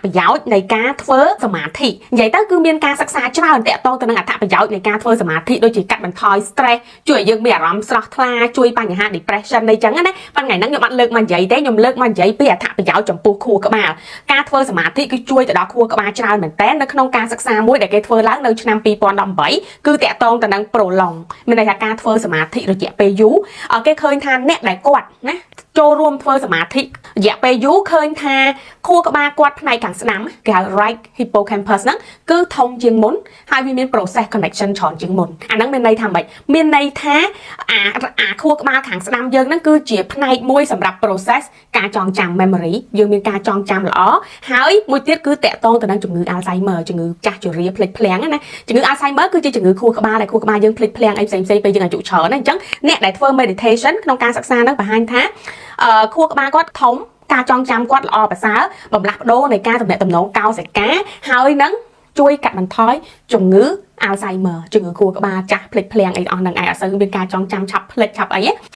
ប្រយោជន៍នៃការធ្វើសមាធិនិយាយទៅគឺមានការសិក្សាច្រើនតាក់ទងទៅនឹងអត្ថប្រយោជន៍នៃការធ្វើសមាធិដូចជាកាត់បន្ថយ stress ជួយឲ្យយើងមានអារម្មណ៍ស្រស់ថ្លាជួយបញ្ហា depression អីចឹងណាប៉ុន្តែថ្ងៃហ្នឹងខ្ញុំអត់លើកមកនិយាយទេខ្ញុំលើកមកនិយាយពីអត្ថប្រយោជន៍ចំពោះខួរក្បាលការធ្វើសមាធិគឺជួយទៅដល់ខួរក្បាលច្រើនមែនតើនៅក្នុងការសិក្សាមួយដែលគេធ្វើឡើងនៅឆ្នាំ2018គឺតាក់ទងទៅនឹង prolong មានន័យថាការធ្វើសមាធិរយៈពេលយូរគេឃើញថាអ្នកដែលគាត់ណាចូលរួមធ្វើសមាធិរយៈពេលយូរឃើញថាខួរក្បាលគាត់ផ្នែកខាងស្ដាំគេហៅ right hippocampus ហ្នឹងគឺធំជាងមុនហើយវាមាន process connection ច្រើនជាងមុនអាហ្នឹងមានន័យថាម៉េចមានន័យថាអាអាខួរក្បាលខាងស្ដាំយើងហ្នឹងគឺជាផ្នែកមួយសម្រាប់ process ការចងចាំ memory យើងមានការចងចាំល្អហើយមួយទៀតគឺតាក់ទងទៅនឹងជំងឺ Alzheimer ជំងឺចាស់ជរាភ្លេចភ្លាំងណាជំងឺ Alzheimer គឺជាជំងឺខួរក្បាលដែលខួរក្បាលយើងភ្លេចភ្លាំងអីផ្សេងៗពេលយើងអាយុច្រើនណាអញ្ចឹងអ្នកដែលធ្វើ meditation ក្នុងការសិក្សាហ្នឹងបង្ហាញថាអឺខួរក្បាលគាត់ធំការចងចាំគាត់ល្អប្រសើរបំលាស់ប្ដូរនៃការទំនាក់ទំនងកោសិកាហើយនឹងជួយកាត់បន្ថយជំងឺ Alzheimer ជំងឺខួរក្បាលចាស់ភ្លេចភ្លាំងអីអស់ហ្នឹងឯងអត់សូវមានការចងចាំឆាប់ភ្លេចឆាប់អីទេ។